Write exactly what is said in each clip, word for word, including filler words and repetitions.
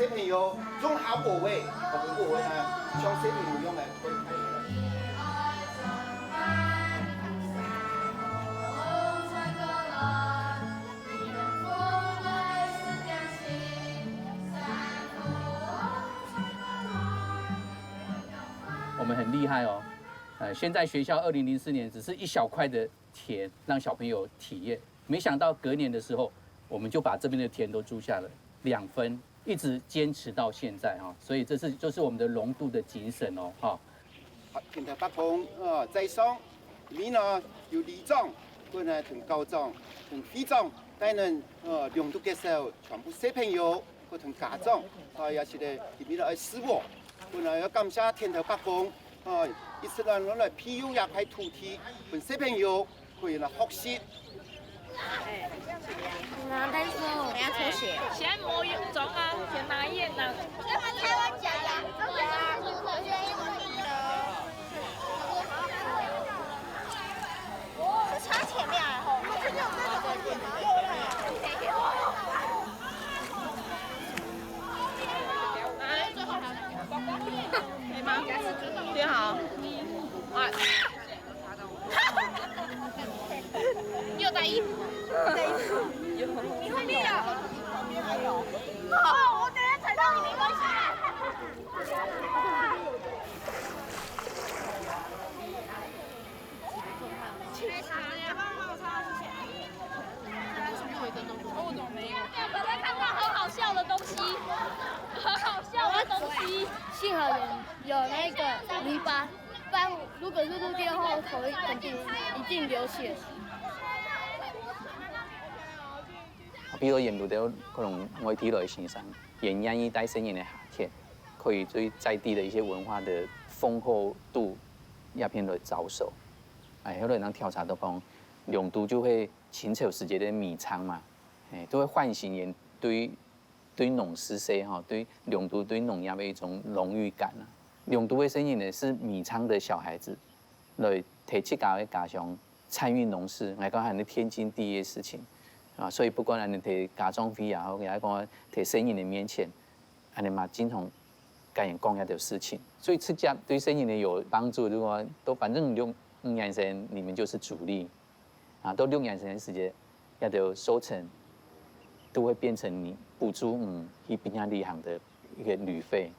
小朋友，用下部位，我们部位呢，像小朋友用的。我们很厉害哦。呃，现在学校二零零四年只是一小块的田，让小朋友体验，没想到隔年的时候，我们就把这边的田都租下了，两分，一直坚持到现在哈。所以这是就是我们的龙渡的精神哦，哈。好，田头伯公，呃，在上，里面呢有里长，跟呢同校长、同会长，带人呃龙渡个时候，全部小朋友，和同家长，啊，也是咧，里面来师傅，本来要感谢田头伯公，啊，一直让我来庇佑这块土地，分小朋友可以来学习。拿袋子，等下脱鞋。先磨泳装啊，先拿眼啊。要不要台湾讲呀？这差前面啊，吼。对，好。啊。你有带衣服？你会累啊？哦，我等下踩到你没关系啦。我在看到很好笑的东西，很好笑的东西。幸好有有那个篱笆，不然如果是露天的话，我头肯定一定流血。比如沿路都可能外地来先生，也愿意带先人的下田，可以对在地的一些文化的丰厚度那片来着手。哎，后来人调查到讲，龙渡就会清朝时节的米仓嘛，哎，都会唤醒人对对农事社哈，对龙渡对农业的一种荣誉感啊。龙渡的先人呢，是米仓的小孩子，来替自家的家乡参与农事，来讲还是天经地义的事情啊。所以不管你在家长会也好，也讲在先人的面前，俺们嘛经常跟人讲一条事情，所以直接对先人的有帮助。如果都反正六五年生你们就是主力啊，到六年生的时间，那条收成都会变成你补助你去平常旅行的一个旅费。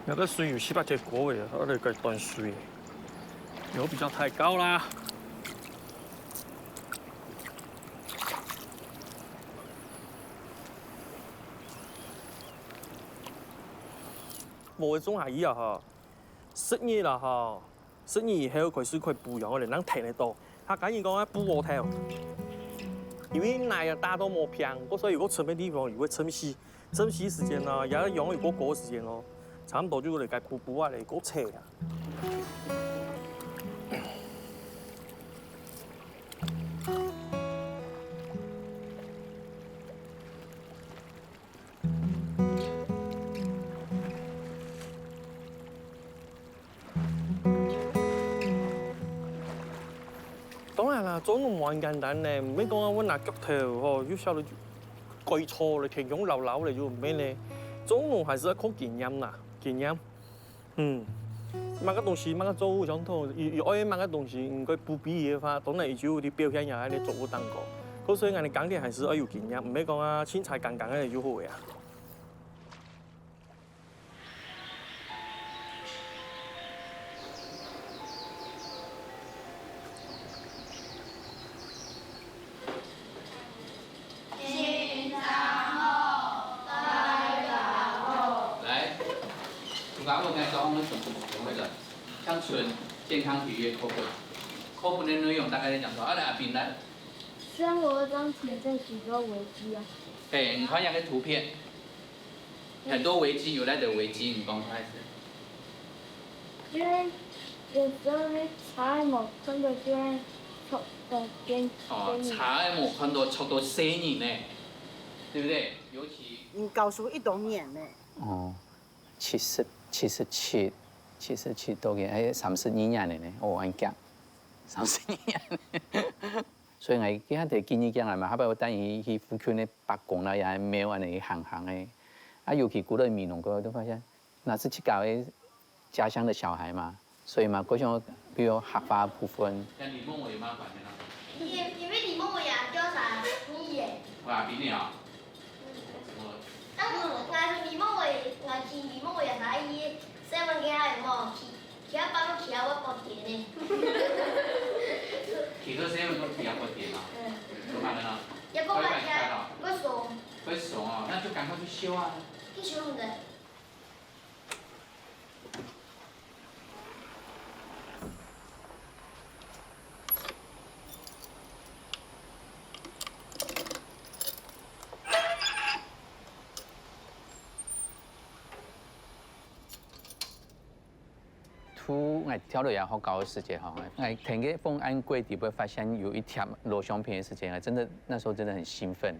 那个水有七八千高个，我来个断水，有比较太高啦。我种下去啊哈，十日啦哈，十日以后开始开补养个，人能听得到。他跟你讲啊，补我头，因为奶啊大到无平，所以有个沉的地方有个沉死。 生息時間啊，也要養育過過時間咯，差毋多就來該補補啊，來過切啊。 當然啦，做農無恁簡單呢，毋係講啊，𠊎拿钁頭吼，又曉得改錯了，天公老老了又毋係呢。做農還係愛靠經驗啦，經驗。嗯，麼个東西，麼个作物相同，有有愛麼个東西，應該補比个話，當然佢就有啲表現也在作物當中。故所以𠊎等耕田還係愛有經驗，毋係講啊，凊彩耕耕个就好个啊。 來，我剛剛問大家，我們怎麼用那個鄉村健康體育的課本？課本的內容大概在講說，啊，來，阿斌來。雖然我有張圖在寫到危機啊，嘿，你看一下那個圖片，很多危機，有哪個危機？你講看看。因為有時候那茶無看到就會戳到邊哦，茶無看到戳到細人呢，對不對？尤其你教書一多年呢。哦，七十、七十七、七十七到个，哎，三十二年了呢，哦，恁遽，三十二年。所以𠊎今下在建議講啊嘛，下擺𠊎帶你去附近个伯公啦，也廟恁樣行行个。啊，尤其古早美濃過後，都發現那是自家个家鄉的小孩嘛，所以嘛，各種比如客話部分。像李孟偉嘛，管他呢。因為李孟偉啊，叫啥？你耶。哇，比你啊。嗯。我。但是我，我李孟偉，我去李孟偉啊，啥意思？seven个還有無？去，去啊，半路去啊，我不點呢。去到seven都去啊，不點啊。嗯。怎麼了呢？也不管他，不爽。不爽哦，那就趕快去修啊。去修你的。 讀𠊎跳落來學校个時節吼，𠊎跈个風恁過底背發現有一疊老相片个時節，𠊎真的那時候真的很興奮。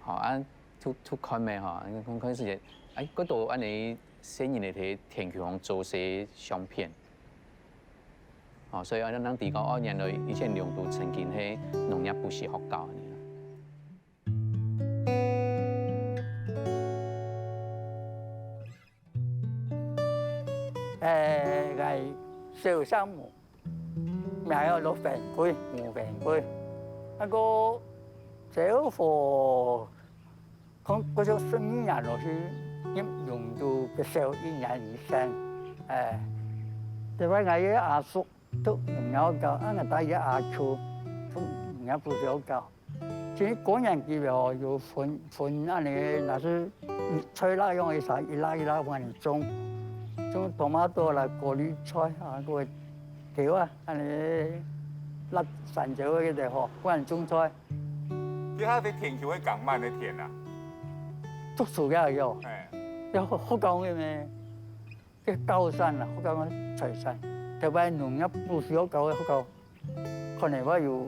好啊，讀讀看咩吼，看看時節，哎，過多恁樣細人仔在天橋上做些相片。哦，所以𠊎正知講，哦，原來以前龍都曾經係農業補習學校呢。 誒，𠊎小聲母，名叫做文貴，吳文貴。那個小學，可能國小十二年落去，入龍都國小一年以上。誒，這擺𠊎个阿叔都毋曉教，啊，𠊎帶个阿舅都毋曉，毋曉教。 其實高年級哦，有分，分恁樣，若係菜那樣个啥，一粒一粒分你種，種tomato啦、高麗菜啊，个豆啊，恁樣，辣山椒个个吼，分你種菜。這下在田球會講慢个田啊？讀書个喲，哎。要好，好搞个咩？ 个高山啊，福岡个財產，特別農業補習學校个學校，可能會有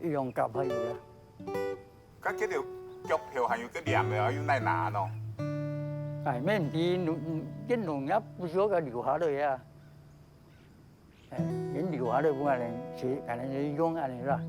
一兩甲還有啦。該這條腳票還有个黏个，又哪拿喏？哎，免提農，个農業補習學校留下來啊。哎，人留下來，不然呢，是，可能是用恁樣啦。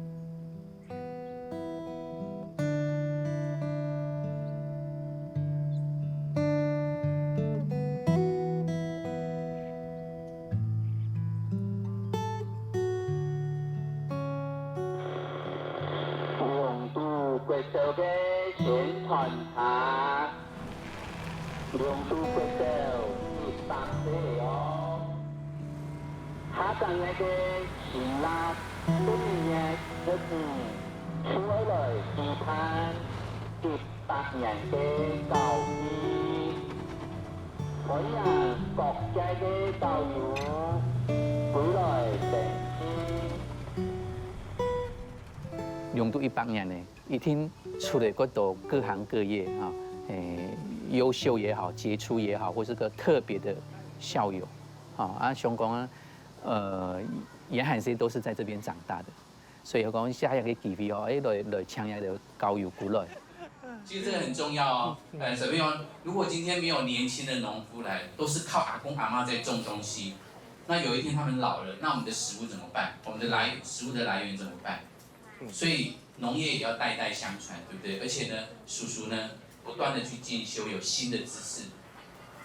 龍都國小个宣傳車，龍都國小一百歲哦！下個月个新曆，今年个日子，就愛來舉辦一 百年个教育，歡迎各界个校友歸來登記。龍都一百年呢，一定出了過多各行各業哈，誒，優秀也好，傑出也好，或是個特別的校友，哈，啊，相關啊，呃，也還是都是在這邊長大的。 所以講，下一個機會哦，誒，來，來請一個校友過來。其實這個很重要哦。呃，小朋友，如果今天沒有年輕的農夫來，都是靠阿公阿嬤在種東西，那有一天他們老了，那我們的食物怎麼辦？我們的來，食物的來源怎麼辦？所以農業也要代代相傳，對不對？而且呢，叔叔呢，不斷地去進修，有新的知識，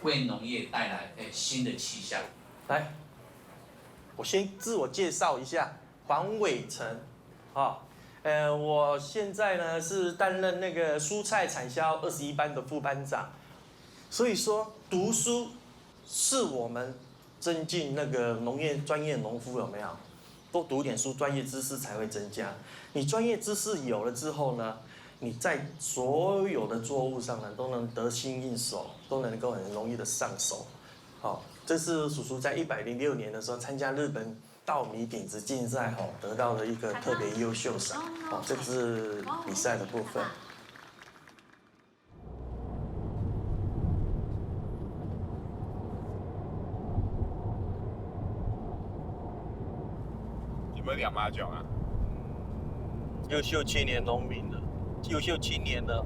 為農業帶來，誒，新的氣象。來，我先自我介紹一下， 黃偉成，啊，呃，我現在呢是擔任那個蔬菜產銷二十一班的副班長。所以說，讀書是我們增進那個農業專業農夫有沒有？多讀點書，專業知識才會增加。你專業知識有了之後呢，你在所有的作物上呢都能得心應手，都能夠很容易的上手。好，這是叔叔在一百零六年的時候參加日本 稻米種子競賽吼，得到了一個特別優秀賞，哦，這是比賽的部分。有沒有兩百種啊？優秀青年農民的，優秀青年的，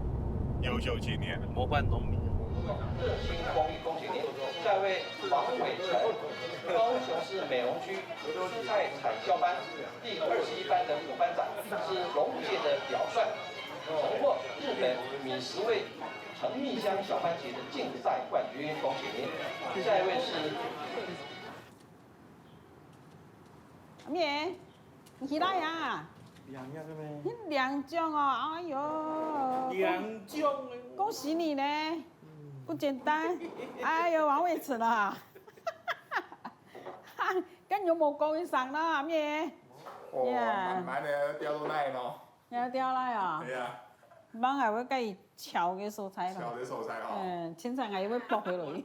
優秀青年的模範農民。王伟成，高雄市美浓区蔬菜产销班第二十一班的副班长，是农务界的表率，荣获日本米食味陈蜜香小番茄的竞赛冠军，恭喜您！下一位是阿明，你起來啊！領獎个咩？你領獎哦，哎喲，領獎个。恭喜你呢，不簡單。哎喲，王伟成啊，跟你有無講一聲啦，阿明？哦，呀。慢慢个掉落來咯。你要掉落來啊？對呀。慢慢會該敲个所在咯。敲个所在哦。嗯，現在還會剝下來。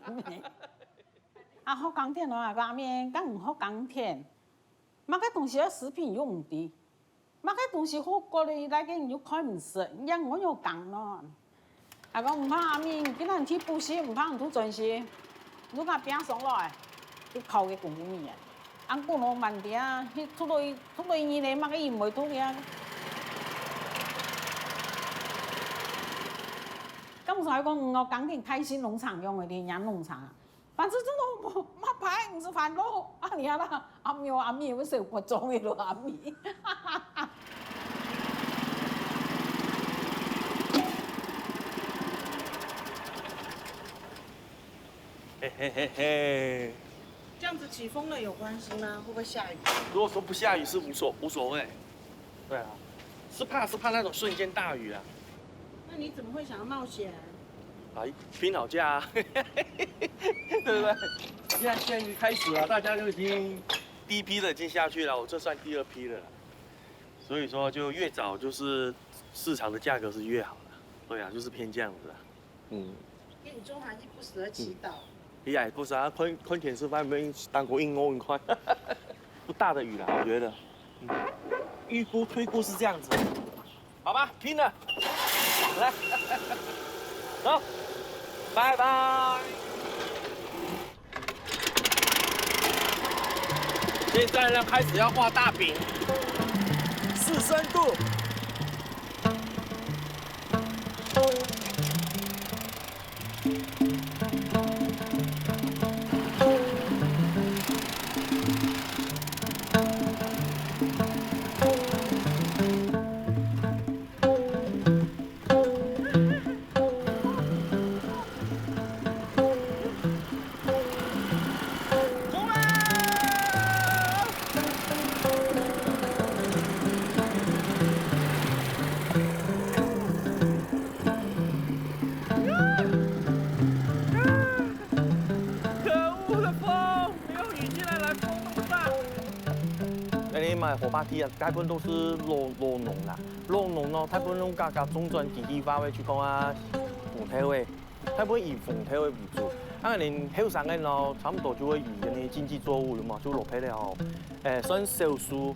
啊，學耕田咯，阿明，敢毋學耕田？ 麼个東西个食品又毋知，麼个東西好過个，來个你又看毋識，仰會曉講咯。啊，講毋怕阿明，今日去補習，毋怕你讀專心，你若拚上來，去考个公務員。恁古老慢點啊，去讀到一讀到一年呢，麼个人毋會讀个啊？敢毋係講，嗯，哦，耕田開心農場樣个，連養農場啊。 反正真的無，麼牌毋係煩惱，啊，你看啦，阿明阿明會受不中的咯，阿明。嘿嘿嘿嘿。这样子起风了有关系吗？会不会下雨？如果说不下雨是无所无所谓。对啊，是怕是怕那种瞬间大雨啊。那你怎么会想要冒险？ 啊，拼好价啊，对不对？现在现在已经开始了，大家就已经第一批的已经下去了，我这算第二批了啦。所以说，就越早就是市场的价格是越好的，对啊，就是偏这样子啊。嗯，愿你中华一不时而祈祷。哎呀，不是啊，看看天气，外面当个阴阴快，不大的雨啦，我觉得。嗯，预估推估是这样子。 好吧，拼了，来，走，拜拜。现在呢，开始要画大饼，四十度。可恶的风，没有雨进来，来风那么大。那你买火把机啊，大部分都是老老农啦，老农咯，大部分用家家种种机器化个去讲啊，红豆个，大部分以红豆个为主。啊，恁后生个咯，差不多就会以恁经济作物了嘛，就落配了吼，诶，算少数。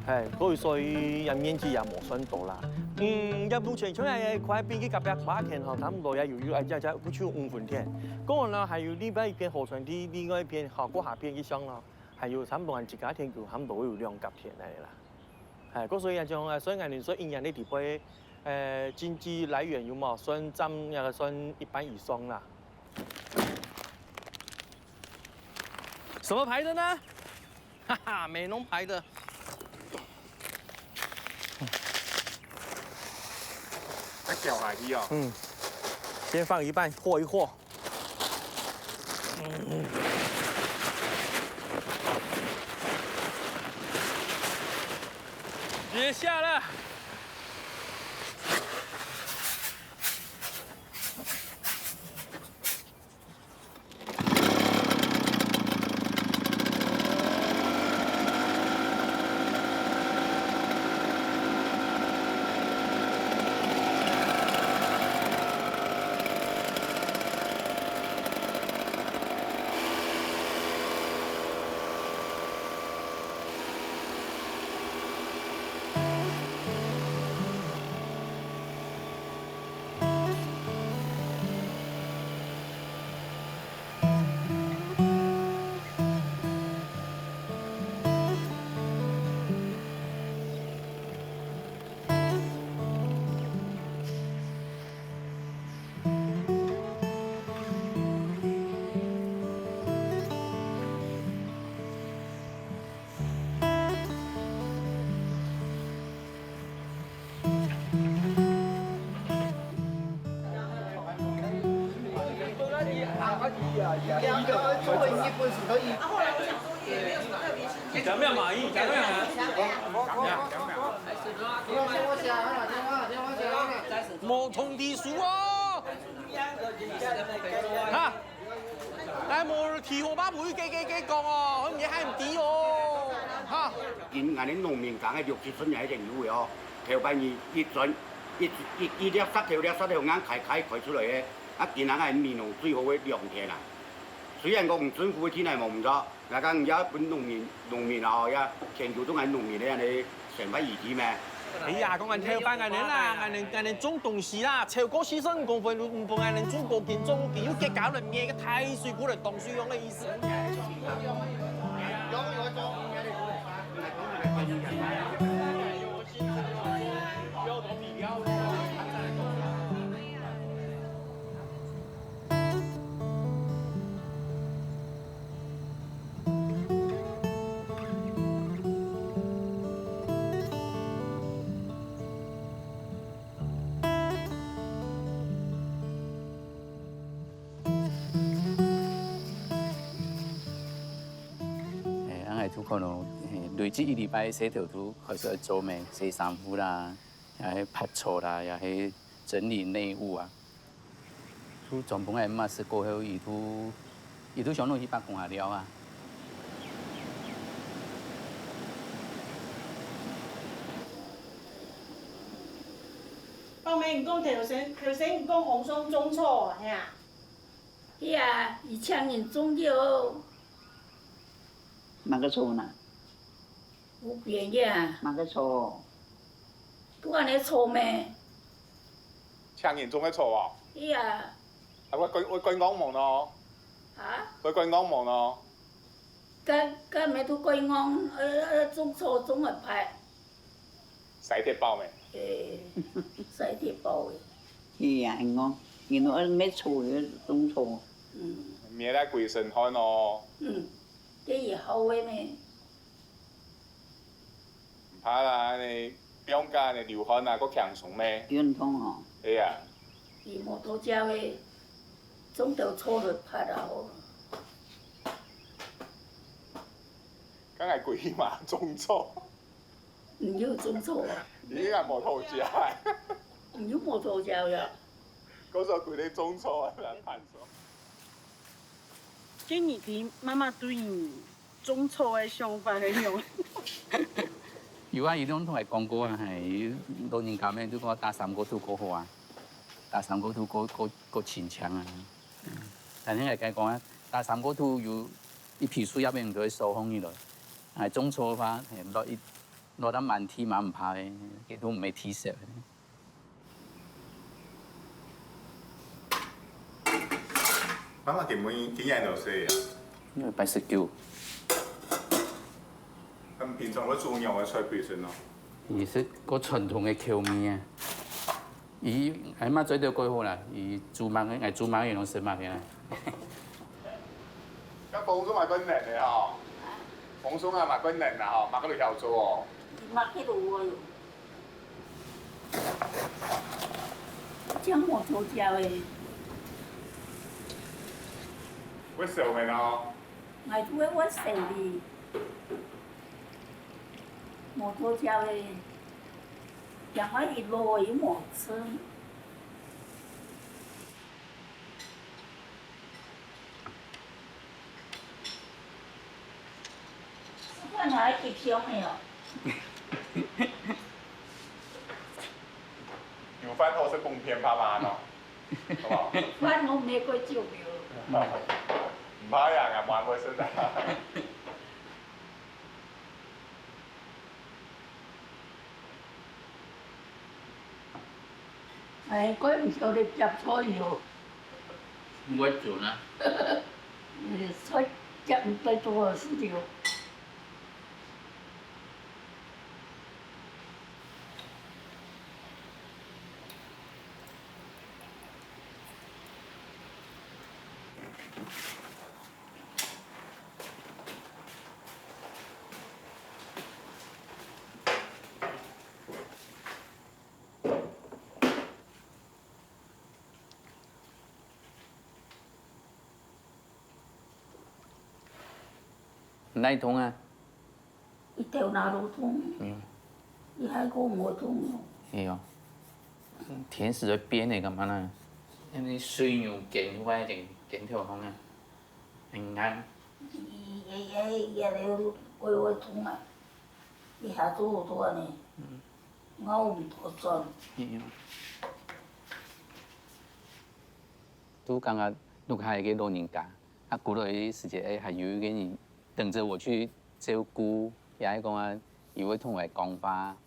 嘿，所以所以也面积也無算多啦。嗯，也目前像係快變个隔壁花田吼，差不多也有有哎，這這不就五分田。過後呢，還有另外一片河川地，另外一片吼，過下片去上咯，還有差不多自家田就差不多會有兩甲田來啦。嘿，過所以啊，像啊，所以講你說一年个地方，呃，經濟來源有無算佔那個算一半以上啦。什麼牌的呢？ 哈哈，美濃牌的。再攪下去哦。嗯，先放一半，和一和。嗯。也下了。你讲没有满意，讲没有满意。无通知书哦。哈，但无提好嘛，毋会个个个讲哦，你还毋知哦，哈。因𠊎等農民工个六七十年个有个哦，頭擺你一轉一一一粒石頭粒石頭硬開開開出來个，啊，今仔日係美濃最好个良田啊！雖然講政府个田來無毋著， 𠊎講也分農民，農民啊，也全球都係農民个恁呢生活議題咩？哎呀，講恁頭擺恁呢啦，𠊎等𠊎等種東西啦，超過四十五公分，毋分𠊎等種高斤重斤，又結交人个大水果來當水用个意思。哎，恁樣就可能，哎，累積一禮拜事頭就開始愛做咩，洗衫褲啦，也係拍掃啦，也係整理內務啊。 就全部个抹拭過後，佢都，佢都想落去北港下尞啊。寶妹，你講頭先，頭先你講紅松種錯啊，係啊？係啊，佢請人種个哦。麼个錯呢？ 有變个啊。麼个錯？都恁呢錯咩？請人種个錯哦？係啊。啊，會改，會改戇無呢？啊？會改戇無呢？該，該毋係都改戇，呃，呃，種錯種來拍。使忒飽咩？誒，使忒飽誒。係啊，𠊎講，人都愛搣錯，又種錯。嗯。搣來歸身汗哦。嗯，這也好誒咩？ 毋怕啦，恁呢放假恁呢流汗啊，較輕鬆咩？運動哦。係啊。佢無多隻个，種到錯了拍啊哦。剛才鬼嘛種錯。你有種錯啊？你應該無偷食。你有無偷食呀？我說鬼咧種錯啊，來拍錯。 今日你媽媽對你種錯个想法係仰？有啊，佢攏同𠊎講過啊，係，老人家們就講打三個土較好啊，打三個土較，較，較清淨啊。嗯，但係𠊎講啊，打三個土有一批樹葉仔毋會掃風雨來，啊，種錯个話，係，落一，落到滿地嘛毋怕个，佢都毋會地色个。 媽媽今晡日幾多歲啊？一百十九。佢平常會煮仰个菜分你食哦？佢係較傳統个口味啊。佢，哎，媽做到較好啦，佢煮麼个，哎，煮麼个，攏食麼个啦。該紅松嘛較嫩个吼，紅松啊嘛較嫩啊吼，嘛較會曉做哦。嘛較會哦。 正無偷食个。會燒个哦。𠊎就會會燒哩。無偷食个，另外一路又無吃。 食飯還愛翕相个哦。有飯好食，分騙爸媽喏，好不好？飯攏毋係過少个。毋怕呀，𠊎滿會食个。 哎，怪毋曉得夾菜哦。毋會準啊。菜夾毋對做好事了。哪痛啊？佢頭那都痛，嗯，佢還講無痛哦。哎喲，天使在變呢，幹嘛呢？那水牛肩歪的，肩頭痛啊，很硬。佢佢佢佢會會痛啊，佢下做好多呢，我毋多轉。哎喲。 都感覺屋下个老人家，啊，過來个時節，哎，還有一個人等著我去照顧，也係講啊，佢會同𠊎講話，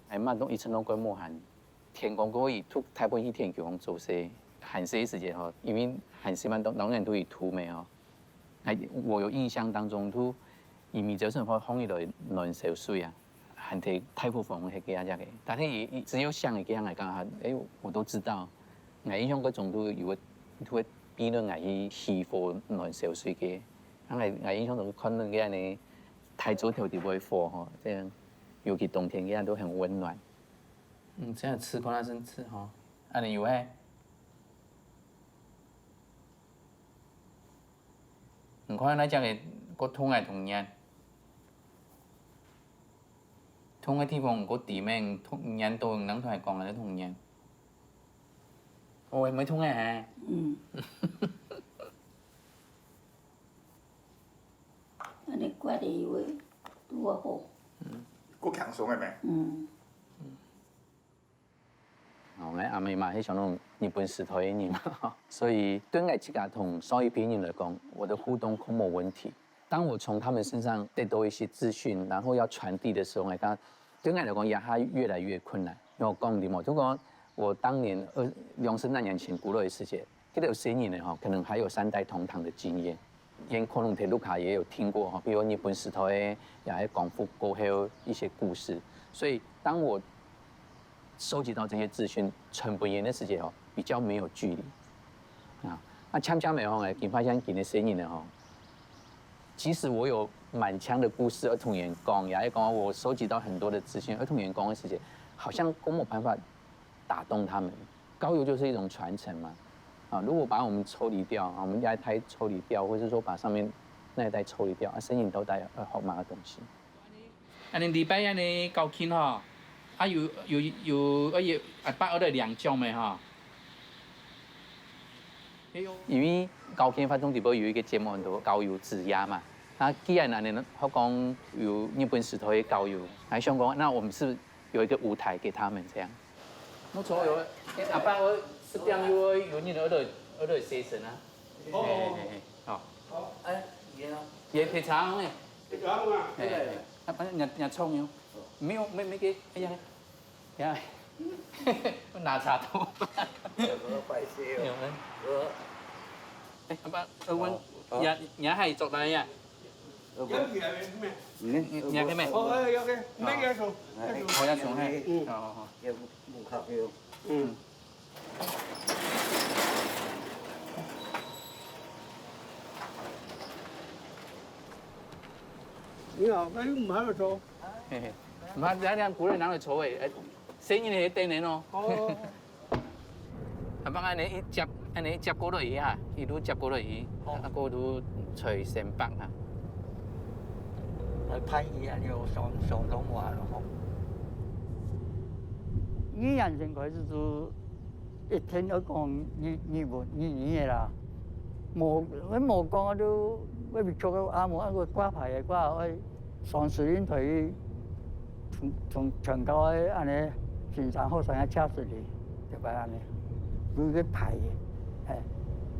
哎，嘛都一直都過無閒。天光過後，佢就大部分去田坵做事，閒時个時節吼，因為閒時嘛，當當然都有圖咩吼。哎，我有印象當中，都佢每朝晨會放一來暖燒水啊。 還在大埔房係該樣个，但係佢佢只要想起該樣來講，哎，我都知道。𠊎印象當中都有个，都會逼到𠊎去起火暖燒水个。啊，𠊎𠊎印象中看到該樣呢，大灶頭底背火吼，這樣，尤其冬天該樣都很溫暖。嗯，這樣吃看那真吃吼，啊，你有哎？你看那隻个，過痛个童年。 痛个地方毋過知咩？痛，年到人同佢講个童年。哦，毋會痛个嘿。嗯。恁呢骨頭會拄好。嗯。較輕鬆个咩？嗯。 哦，𠊎阿姆嘛係像該種日本時代个人嘛，所以對𠊎自家同上一輩人來講，我的互動較無問題。當我從他們身上得到一些資訊，然後要傳遞的時候，𠊎講，對𠊎來講，也還越來越困難。因為我講你嘛，就講我當年二，兩十來年前過來个時節， 這个有些人呢，吼，可能還有三代同堂的經驗。𠊎可能在路下也有聽過，吼，比如日本時代个，也係光復過後一些故事。所以當我收集到這些資訊，傳分人个時節，吼，比較沒有距離。啊，啊，漸漸个吼，哎，今發現今个些人呢，吼，即使我有滿腔的故事要同人講，也係講我收集到很多的資訊要同人講个時節，好像都沒有辦法 打動他們。教育就是一種傳承嘛。啊，如果把我們抽離掉，啊，我們那一代抽離掉，或者說把上面那一代抽離掉，啊，身影都帶呃好嘛个東西。恁呢禮拜恁呢教琴吼，啊有有有，啊有阿伯愛來領獎个吼。因為教琴活動底背有一個節目，很多教育之夜嘛。啊，既然恁呢，好講有日本時代个教育，還想講，那我們是不是有一個舞台給他們這樣？ 無錯喲，阿伯，𠊎十點有有人愛來愛來洗身啊。哦。嘿嘿嘿，好。好，哎，你啊。也非常呢。非常啊。嘿嘿，啊，反正人人衝喲，沒有沒沒給，哎呀，呀，拿茶刀。有沒有壞事哦？有沒有？有。哎，阿伯，呃，問，哦，哦。也也還做哪樣？ 你你你个咩？哦，哎，OK，那个要说，那个，我要从嘿，嗯，好好好。也不不靠谱。嗯。你好，那又唔好个抽。嘿嘿，唔好，人家鼓励人个抽诶，哎，生意呢，等等哦。哦。 阿伯恁呢一接，恁呢一接過來去哈，一路接過來去，哦。啊，過路在新北哈。來拍伊啊，就上上東華咯吼。語言先開始就一定要講日日文日語个啦，無無講啊，就會被捉到啊，無啊，掛牌个掛愛 上司令台去從從全校个恁呢先生學生个教室里，就擺恁呢，有一個牌个，哎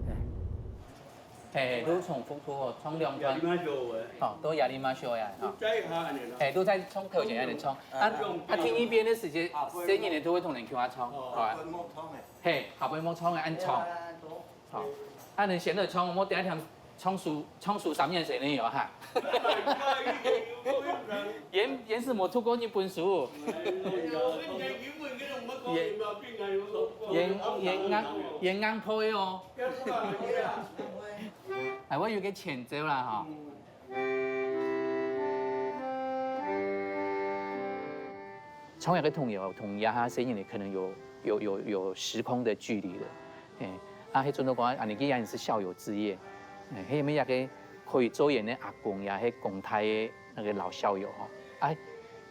哎。嘿，都重複讀哦，唱兩段。やりましょう。哦，都やりましょうや，哈。都再一下恁呢咯。嘿，都再唱頭前恁呢唱。啊啊，第二遍个時節，細人仔都會同人共下唱，哦，好啊。莫唱个。嘿，後尾莫唱个，恁唱。 好，恁呢先來唱，莫等下聽唱書，唱書三年生个喲哈。原原是無讀過日本書。原原原硬原硬皮哦。哎，𠊎有個前奏啦哈。 唱這個童謠，同這下細人仔可能有有有有時空的距離了。嘿，啊，迄陣都講，啊，你既然是校友之夜，嘿，迄麼一個可以做𠊎个阿公，也係廣大个那個老校友吼，啊，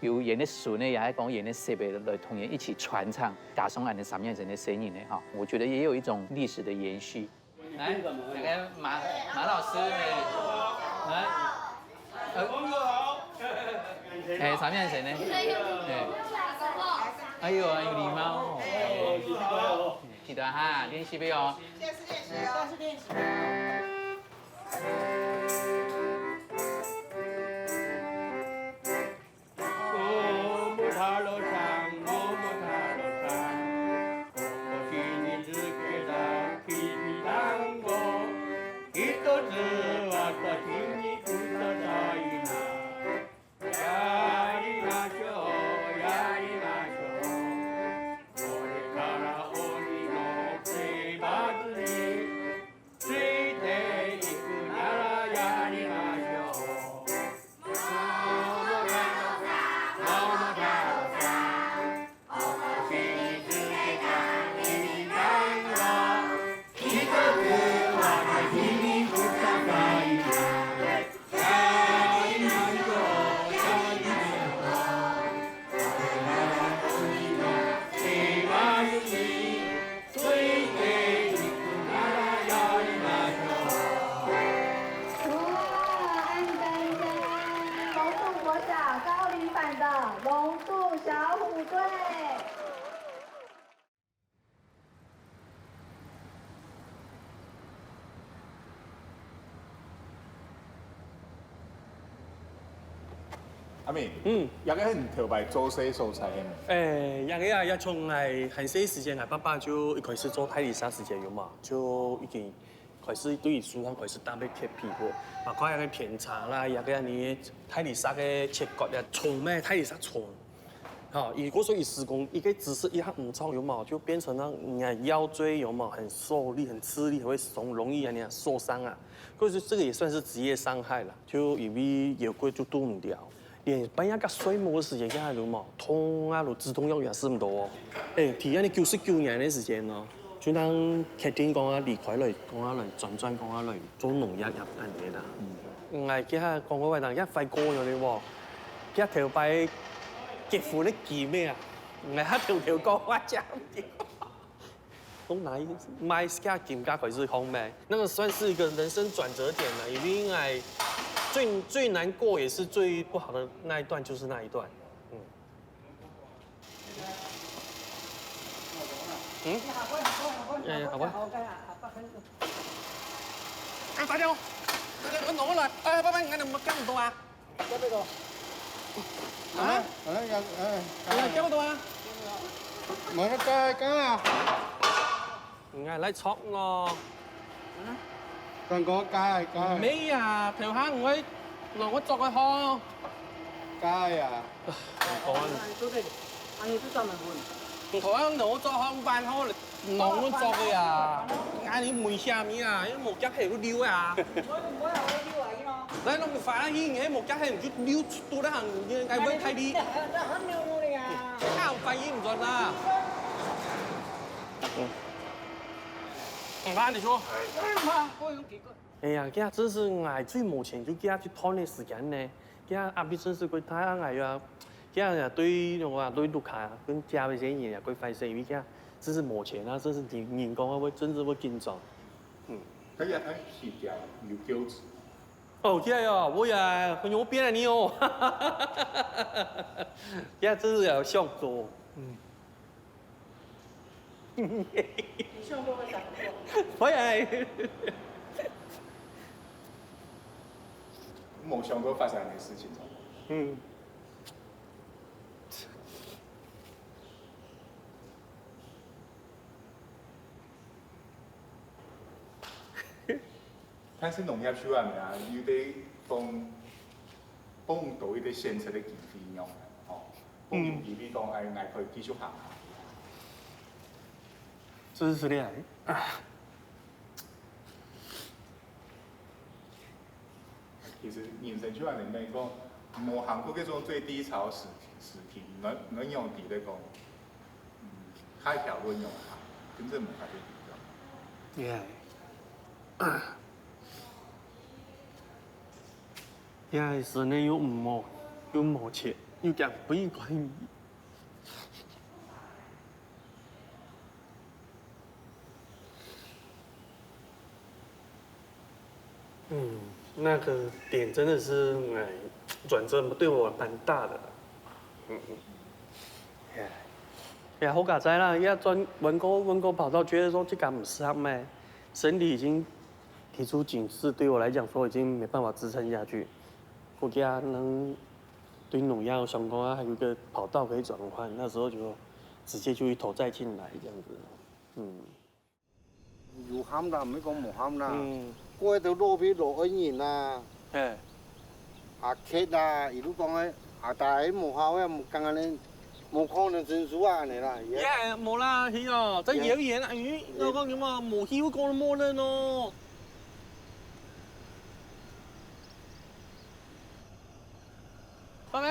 有𠊎个孫呢，也係講𠊎个孫仔來同𠊎一起傳唱，加上𠊎个三年生个聲音呢，哈，我覺得也有一種歷史的延續。來，那個馬，馬老師，來，呃，哎，三年生呢？哎，哎呦，很有禮貌哦。記得哈，練習哦。 やりましょう、やりましょう。これから鬼のせいばずについていくならやりましょう。桃太郎さん、桃太郎さん。 哇，恁讚讚！龍渡國小高齡版的龍渡小虎隊。 阿明，嗯。這個係你頭擺做事所在係無？誒，這個啊，也從𠊎還細時間，𠊎爸爸就一開始做大理石時間有嘛，就已經開始對於手項開始特別刻意過。包括這個偏差啦，這個啊，你大理石个切割啊，重咩，大理石重。 吼，如果說佢施工一個姿勢一下毋著有無，就變成了你个腰椎有無，很受力、很吃力，還會鬆，容易恁樣受傷啊。可是這個也算是職業傷害啦，就因為腰骨就動毋了，連半夜該睡目个時間，該下有無，痛啊，都止痛藥也食毋到哦。誒，提恁樣九十九年个時間哦，就當決定講啊離開來，講啊來轉轉，講啊來做農業也恁樣啦。嗯，𠊎這下講過話，人家快過了咧無？ 佢頭擺結婚个金个啊，𠊎還偷偷講話講毋對。從哪一賣自家金價開始講咩？那個算是一個人生轉折點了，因為𠊎最最難過也是最不好的那一段，就是那一段。嗯。嗯？哎，好吧。哎，大家，大家，我拿過來。哎，爸爸，你看你們幹很多啊。 啊？好了，好了，要，哎，哎，差不多啊。沒了，該，該啊。你看來吵我。嗯？剛剛該，該。沒呀，頭下我，我做个好。該呀。你看。 你頭下我做好，辦好了，弄弄做个啊。啊，你問啥物啊？又無夾係有溜啊？來，弄發去，你係無夾係就溜出來行，你應該會太低。靠，反應毋準啦。嗯，啊，你說。哎呀，這真是𠊎最無錢就佢去賺个時間呢。 佢阿伯真是過大愛啊！佢也對，我對屋下啊，跟家裡些人也過壞勢，因為佢真是無錢啊，真是人，人講話會真是會緊張。嗯。佢也愛時間有夠子。哦，佢哦，我也很有變啊，你哦。佢真是要笑死我。嗯。 你笑過會打破。會啊。無想過發生个事情。嗯。但是農業就恁樣啊，有兜講，講到一個選擇个機會樣，吼，講有機會講，哎，𠊎可以繼續行下去。這是實在。其實人生就恁樣，講，無行過這種最低潮時時期，恁，恁樣知得講，嗯，下一條路仰行，真正無法度知道。Yeah。這个時呢又毋好，又無錢，又驚分人管。嗯，那個點真的是，哎，轉折對我蠻大的。嗯嗯。哎呀，好佳哉啦，也轉，換過，換過跑道，覺得說這个毋適合咩，身體已經提出警示，對我來講說已經沒辦法支撐下去。國家能對農藥相關啊，還有一個跑道可以轉換，那時候就直接就去投再進來這樣子。嗯。有喊啦，毋係講無喊啦。嗯。過去都落去落恩人啊，嘿。阿K啊，一路講个，啊，大家無效个，無講安尼，無可能成事啊，安尼啦。也無啦，係哦，在謠言啊，咦，我講你嘛，無效講無人哦。 爸爸，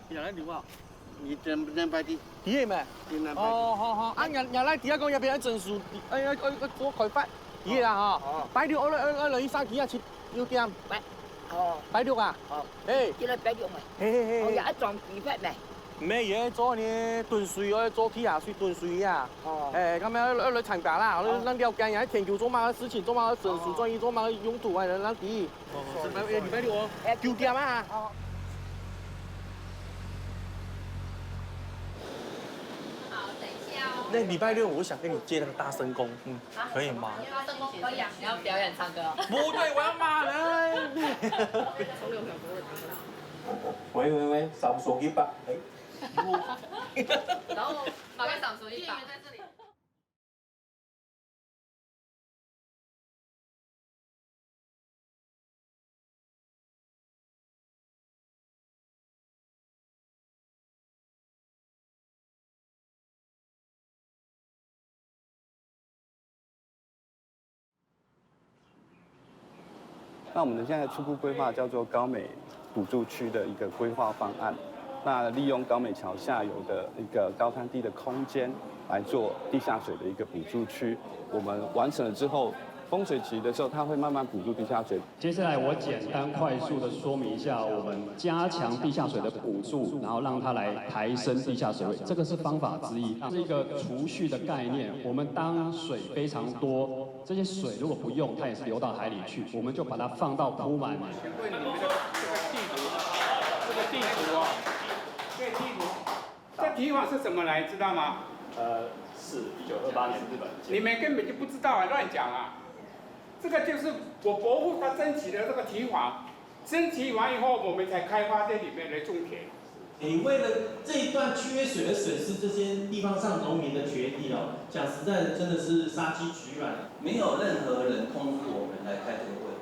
你來留啊？你等，等排隊。第一咩？你等排隊。哦，好好。啊，你，你來底下講，要不要整數？哎，要，要，要做開發。第一啦，哈。哦。拜六，二，二，二，二，一，三，幾啊，七，六點。拜，哦。拜六啊？哦。哎。今日拜六嘛。嘿，嘿，嘿，哦，嘿。也愛裝備發咩？ 毋係，也做呢，囤水，愛做地下水囤水啊。哦。哎，他們要，要來參加啦，哦。咱了解一下田球做麼个事情，做麼个整數，哦。專業做麼个用途啊，咱知。哦，是拜，哎，禮拜六哦，哎，九點啊。哦。好，等一下哦。那禮拜六我想跟你借那個大聲公，嗯，啊？可以嗎？大聲公可以啊，你要表演唱歌哦。不對，我要罵人。喂喂喂，三十幾百，哎。 然後馬上想說一把。那我們的現在初步規劃叫做高美補助區的一個規劃方案。那利用高美橋下游的一個高灘地的空間來做地下水的一個補助區。我們完成了之後，豐水期的時候，它會慢慢補助地下水。接下來我簡單快速地說明一下，我們加強地下水的補助，然後讓它來抬升地下水位，這個是方法之一，是一個儲蓄的概念。我們當水非常多， 這些水如果不用，它也是流到海裡去，我們就把它放到鋪滿。請問你們的這個地圖，這個地圖啊，這個地圖，這堤防是什麼來，知道嗎？呃，是一九二八年日本建的。你們根本就不知道啊，亂講啊！這個就是我伯父他爭取的這個堤防， 升級完以後，我們才開發這裡面來種田。你為了這一段缺水而損失這些地方上農民的權益哦，講實在的，真的是殺雞取卵。沒有任何人通知我們來開這個會。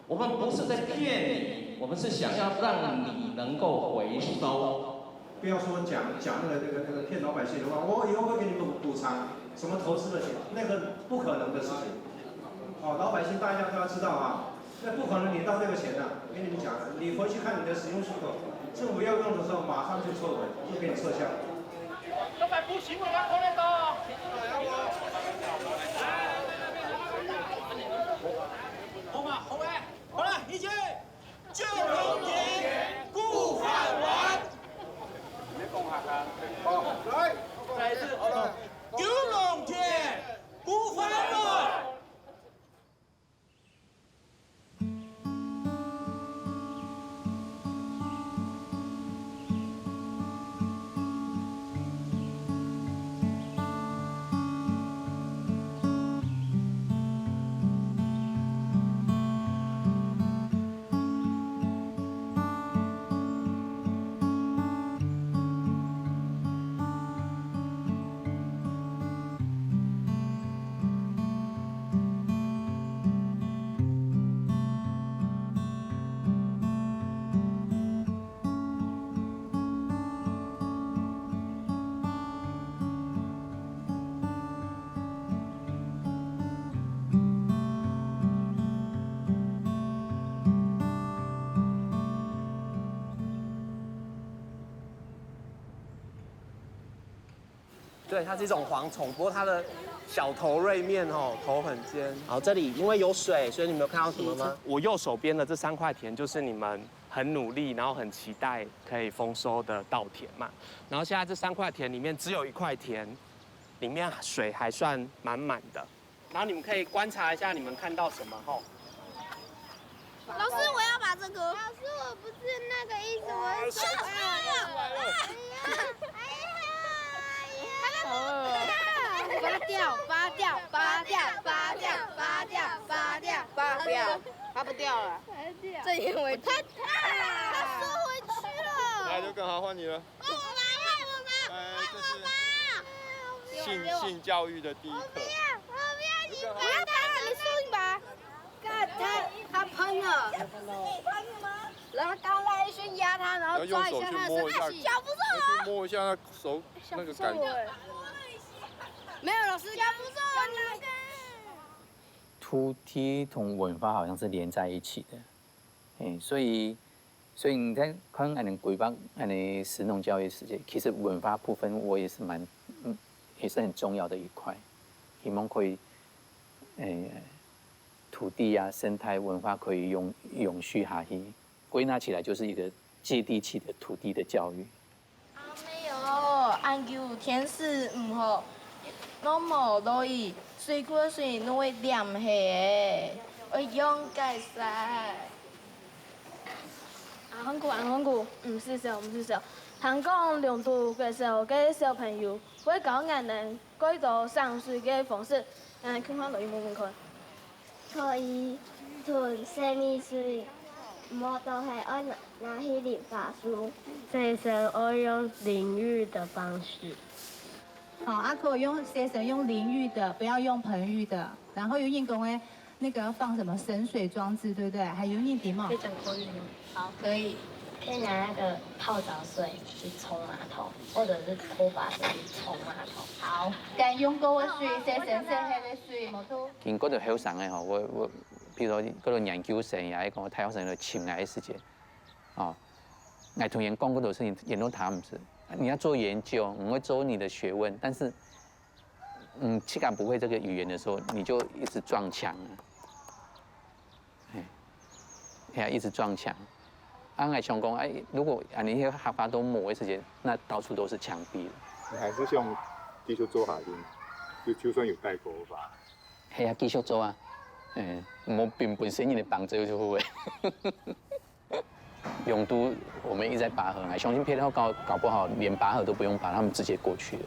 我們不是在騙你，我們是想要讓你能夠回收。不要說講，講那個，那個，那個騙老百姓的話，我以後會給你們補償，什麼投資的錢，那個不可能的事情。哦，老百姓大家都要知道啊。 那不可能領到這個錢的，我跟你們講，你回去看你的使用許可，政府要用的時候馬上就撤回，就給你撤銷。老闆，不行，我要拖累到。好嘛，好欸，好了，一起，救農田，顧飯碗。你講客家。好，來，再一次，好了。救農田，顧飯碗。对，它是一种蝗虫，不过它的小头锐面哦，头很尖。好，这里因为有水，所以你们有看到什么吗？我右手边的这三块田，就是你们很努力，然后很期待可以丰收的稻田嘛。然后现在这三块田里面，只有一块田，里面水还算满满的。然后你们可以观察一下，你们看到什么吼？老师，我要把这个。老师，我不是那个意思，我是说，哎呀，哎呀，哎呀，哎呀，拔掉，拔掉，拔掉，拔掉，拔掉，拔掉，拔掉，拔掉，拔不掉了。这因为他，他收回去了。来，刘耿豪，换你了。 换我吧，换我吧，哎，这是性，性教育的第一课。我不要，我不要，你不要打，你输赢吧。干他，他喷了。然后刚来一瞬压他，然后抓一下他的手，要用手去摸一下，哎，小不错哦。去摸一下他手那个感觉。小不错哎。没有，老师，小不错哦，你。土地同文化好像是连在一起的，哎，所以，所以你在看俺们规划俺们食农教育时间，其实文化部分我也是蛮，嗯，也是很重要的一块，希望可以，诶，土地啊、生态文化可以永，永续下去。归纳起来就是一个接地气的土地的教育。阿妹哦，恁久天時毋好，攏無落雨，水庫个水攏會黏起个，愛仰結煞。阿漢牯，阿漢牯，毋使愁，毋使愁。聽講龍都國小个小朋友會教𠊎等 改到省水个方式，嗯，共下落去問問看。可以囤洗米水，無就係愛拿，拿去淋花樹。洗身愛用淋浴的方式。好，啊，可以用洗身用淋浴的，不要用盆浴的。然後有人講誒，那個要放什麼省水裝置，對不對？還有人點哦。可以講國語嗎？好，可以。可以拿那個泡澡水去沖馬桶，或者是拖把水去沖馬桶。好，該用過个水，洗身洗好个水，無錯。經過就後生个吼，我，我，比如說，過了研究生呀，還有講大學生來尋𠊎个時間，哦，𠊎同佢講過多事情，佢都聽毋識。你要做研究，你會做你的學問，但是，嗯，自家不會這個語言的時候，你就一直撞牆啊。 嘿，嘿啊，一直撞牆。啊，𠊎想講，哎，如果恁樣，該个客家都無个時間，那到處都是牆壁了。你還是想繼續做下去嗎？就，就算有代溝吧。嘿啊，繼續做啊。嗯，無本，本身你的幫助就好誒。永都我們一直在拔河，哎，相信別的搞，搞不好連拔河都不用拔，他們直接過去了。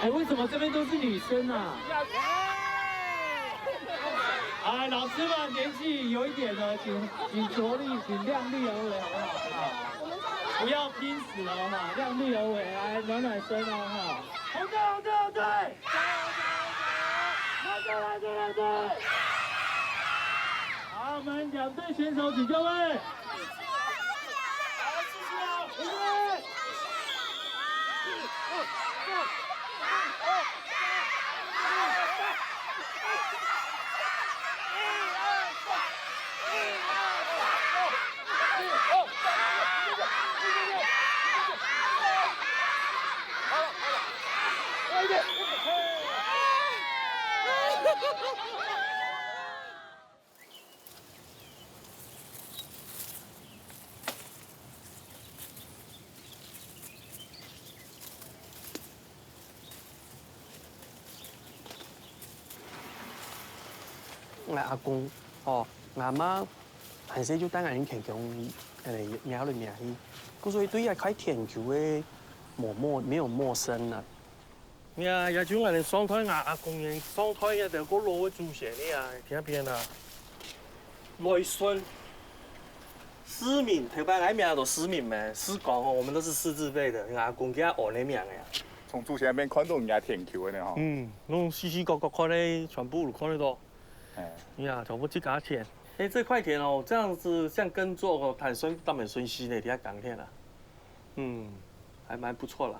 哎，為什麼這邊都是女生啊？哎，老師們年紀有一點了，請，請着力，請量力而為，好不好？啊，不要拼死了哈，量力而為，來暖暖身哦哈。紅隊，紅隊，紅隊！ 來，再來，再來，再來！好，我們兩隊選手請就位。好，四十秒，預備。𠊎阿公，吼，𠊎阿嬤還細就帶𠊎去田塢，呃，貓來貓去，故所以對這塊田塢个無陌，沒有陌生了。呀，也就𠊎等上代，𠊎阿公佢上代該兜過老个祖先个啊，聽片啊，來順。 市民，頭擺𠊎名都市民咩，市光哦，我們都是市字輩的，𠊎阿公佢安个名个啊。從祖先那邊看到人家田塢个呢吼。嗯，攏四四角角看个，全部都看得到。哎。呀，全部自家田。哎，這塊田哦，這樣子像耕作哦，還算當蠻順序呢，底下耕田啊。嗯，還蠻不錯啦。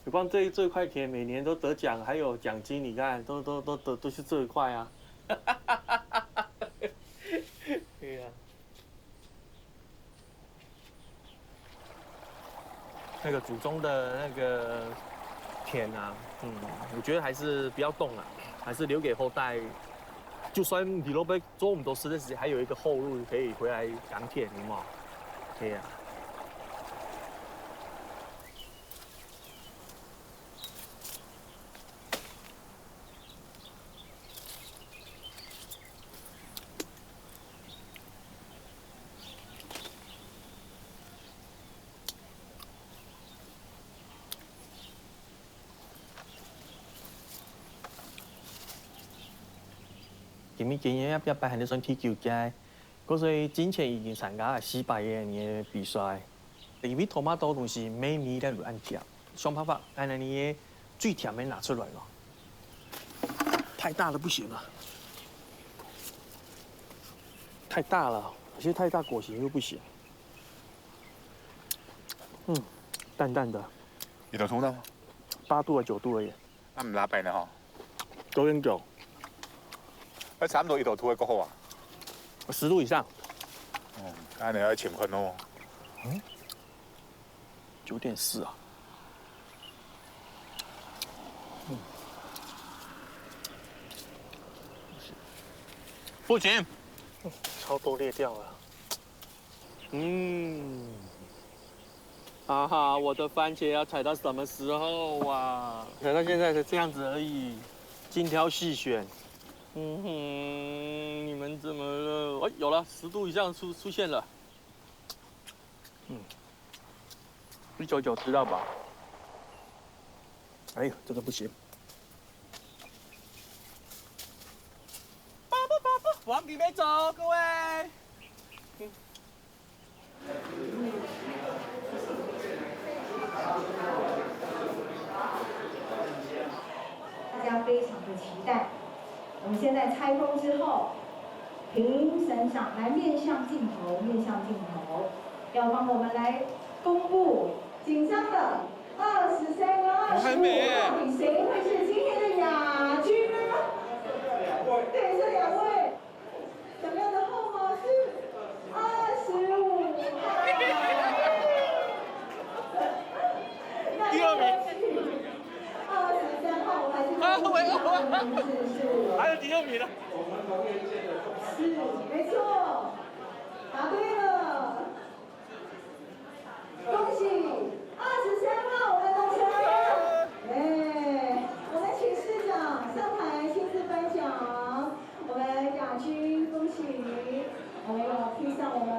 有關這，這塊田每年都得獎，還有獎金，你看，都，都，都，都，都是這一塊啊。對呀。 那個祖宗的那個田啊，嗯，我觉得还是不要动了，还是留给后代。就算你老爸做唔到事的时候，还有一个后路可以回来耕田，有没有？对呀、今日今日也也擺還算第九屆，故所進前已經參加四擺个比賽。因為tomato東西，每年都有恁甜，想辦法，恁樣个最甜个拿出來咯。太大了不行啊，太大了，而且太大果形又不行。嗯，淡淡的。你的通道吗？八度还九度而已。 那毋拉白呢吼？九点九。那差不多一度都會過好啊。十度以上。哦，那你要乾坤哦。嗯，九点四啊。嗯，不行，超多裂掉了。嗯。 啊哈，我的番茄要採到什麼時候啊？採到現在才這樣子而已，精挑細選。嗯哼，你們怎麼了？哎，有了，十度以上出出現了。嗯，一九九吃到饱。哎呦，這個不行。不不不不，黃皮没走，各位。 大家非常的期待。我们现在拆封之后，评审长来面向镜头，面向镜头，要帮我们来公布紧张的二十三跟二十五号，到底谁会是今天的亚军呢？对，这两位。 什么样的号码是二十五号？那第二名。二十三号，我还是啊，我也忘了。名字是，还有第二名呢。是，没错，答对了。 恭喜二十三号我们的同学！耶！我们请市长上台亲自颁奖。我们亚军，恭喜！我们要披上我们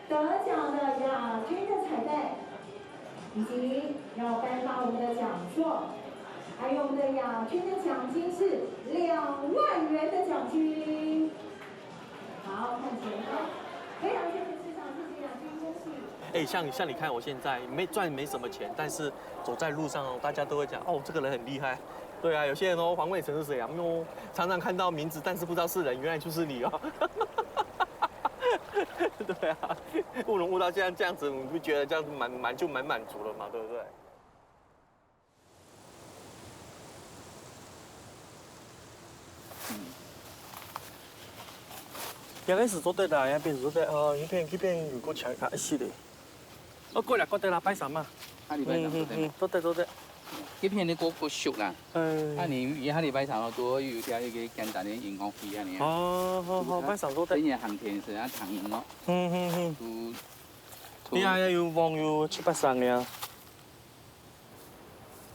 得奖的亚军的彩带，以及要颁发我们的奖状，还有我们的亚军的奖金是两万元的奖金。 好，看前方，非常谢谢市长，谢谢亚军，恭喜。哎，像像你看，我现在没赚没什么钱，但是走在路上哦，大家都会讲哦，这个人很厉害。对啊，有些人哦，环卫城是谁啊？哦，常常看到名字，但是不知道是人，原来就是你哦。对啊，务农务到现在这样子，我们不觉得这样子蛮蛮就蛮满足了嘛，对不对？ 這个係做得啦，這片係做得，哦，這片這片有个牆較一息咧。哦，過來，過得啦，拜三嘛。下禮拜三做得嘛。嗯嗯嗯，做得做得。這片你過過熟啦。哎。啊，你下禮拜三咯，都有一個簡單个營養費啊，你啊。哦，好好，拜三做得。今日行情係啊，行情咯。嗯嗯嗯。都。你啊，有黃有七八三个啊。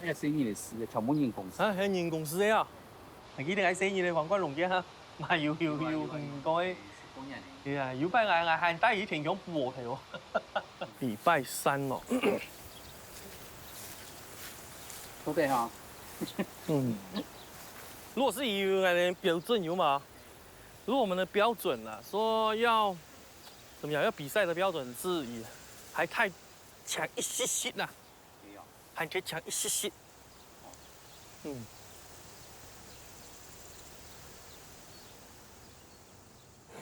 哎呀，生意个事，全部人公司。啊，係人公司个啊？還記得𠊎生意个黃冠龍个哈？嘛有有有，嗯，講个。對啊，有擺𠊎𠊎還帶佢天降補我个哦。禮拜三哦。做得哈。嗯。如果是以𠊎个標準有嘛？如果我們的標準啦，說要怎麼樣？要比賽的標準是以還太強一息息啦。 還可以強一息息。嗯。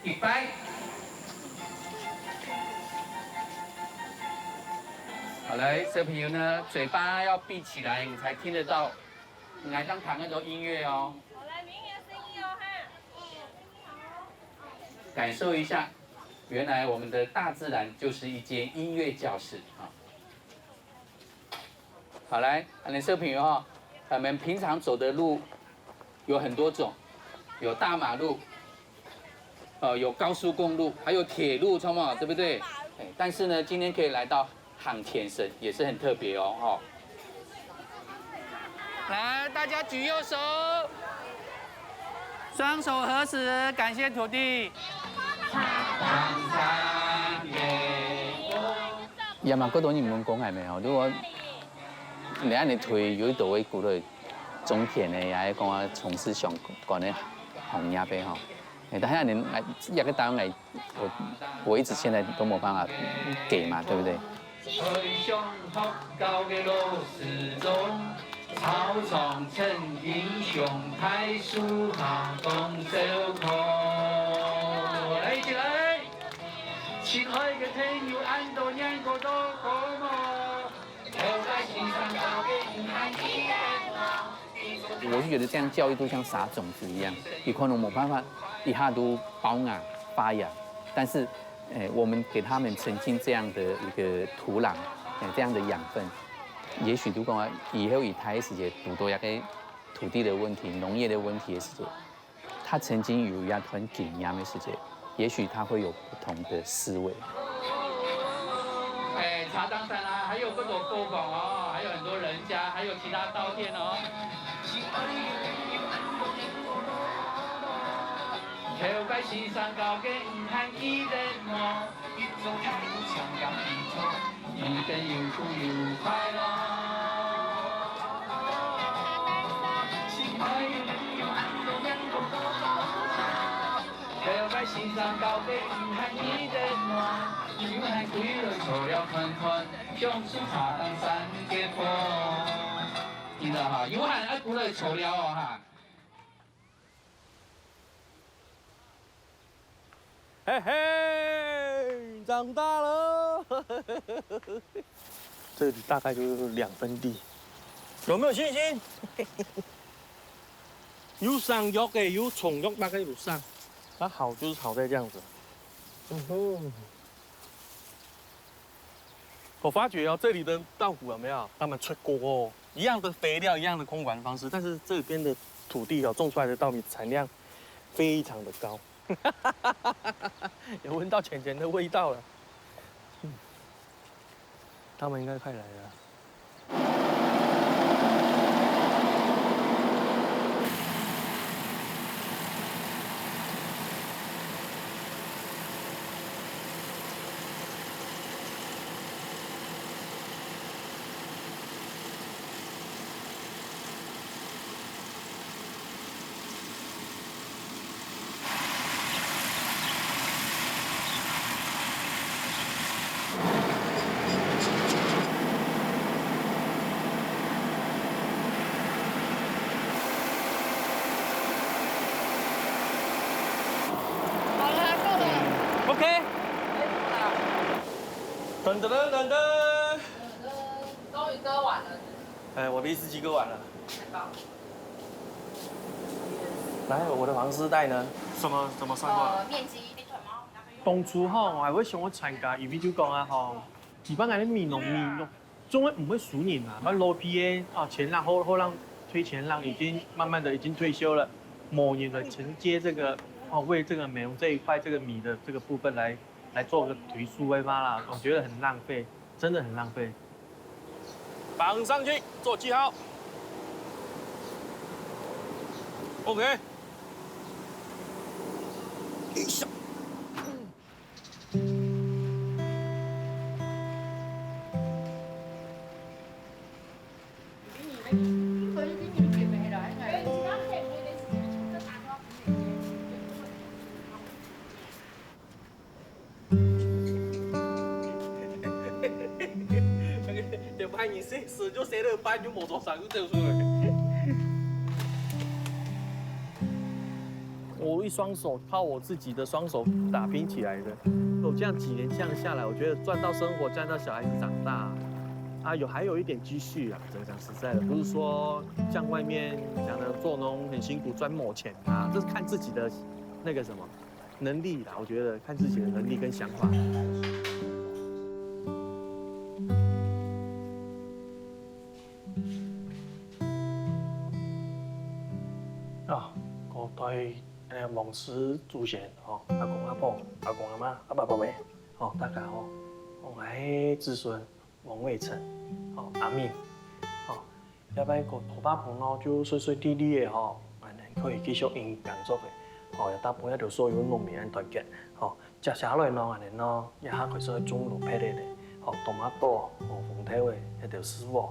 預備。好，來，小朋友呢，嘴巴要閉起來，你才聽得到，你還能彈那種音樂哦。好，來，明年生意哦，哈。感受一下，原來我們的大自然就是一間音樂教室啊。好，来，恁樣小朋友哈，我們平常走的路有很多種，有大馬路，呃，有高速公路，還有鐵路，知道嗎？對不對？哎，但是呢，今天可以來到行田神，也是很特別哦，哈。來，大家舉右手，雙手合十，感謝土地。也嘛，過多你們講還沒有？如果你恁樣推，有一多位鼓勵種田的，也係講啊從事相關的行業的吼。哎，但係恁樣，哎，這個單位，我我一直現在都沒有辦法給嘛，對不對？海上學校个老師中，操場趁英雄大樹下講笑科。來，一起來！親愛个朋友，恁多年過到好無？ 我是覺得這樣教育就像撒種子一樣，有可能沒辦法一下都發芽發芽，但是，誒，我們給他們沉浸這樣的一個土壤，誒，這樣的養分，也許如果以後佢大个時節堵到一個土地的問題、農業的問題的時節， 他曾經有一段經驗的時節，也許他會有不同的思維。哎，茶湯散啦，還有各種簸篷哦，還有很多人家，還有其他稻田哦。頭擺先生教个毋還記得無？ 聽到哈，有閒愛過來坐尞哦哈。 嘿嘿，長大了。這裡大概就是兩分地。有沒有信心？有上藥的，有重藥，大概有上。它好就是好在這樣子。嗯哼。 我發覺哦，這裡的稻穀有沒有？他們出國哦，一樣的肥料，一樣的控管方式，但是這邊的土地哦，種出來的稻米產量非常的高。有聞到錢錢的味道了。嗯，他們應該快來了。 好了，夠了。OK。噔噔噔噔噔。終於割完了，是不是？哎，我的一四七割完了。太棒了。來，我的黃絲帶呢？什麼什麼算過了？呃，面積一定很高。當初吼，我還會想要參加，因為就講啊吼，一般个米農，米農，總係毋會輸人啊。那老皮个啊，錢浪好好浪推錢浪，已經慢慢的已經退休了，某年來承接這個哦，為這個美濃這一塊這個米的這個部分來來做個推手个嘛啦，我覺得很浪費，真的很浪費。綁上去做記號。OK。一下。兩百二十四就塞了半，就摩托車就走出來。我一雙手靠我自己的雙手打拼起來的，我這樣幾年這樣下來，我覺得賺到生活，賺到小孩子長大，啊，有還有一點積蓄啊。真的講實在的，不是說像外面講的做農很辛苦，賺某錢啊，這是看自己的那個什麼。 能力啦，我覺得看自己的能力跟想法。啊，各代，呃，王氏祖先，吼，阿公阿婆、阿公阿嬤、阿爸阿姆，吼，大家好，我係子孫王偉成，吼，阿明，吼，這擺个頭擺風浪就順順利利个吼，恁樣可以繼續營耕作个，吼，也搭配這條所有農民个團結，吼，接下來呢，恁樣呢，也下開始種蘿蔔个咧，吼，tomato，吼，紅豆个，這條事務，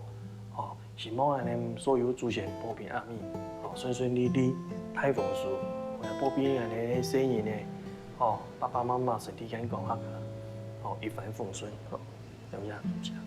吼，希望恁樣所有祖先保庇阿明，吼，順順利利，大豐收，吼，也保庇恁樣細人个，吼，爸爸媽媽身體健康，吼，一帆風順，吼，就恁樣。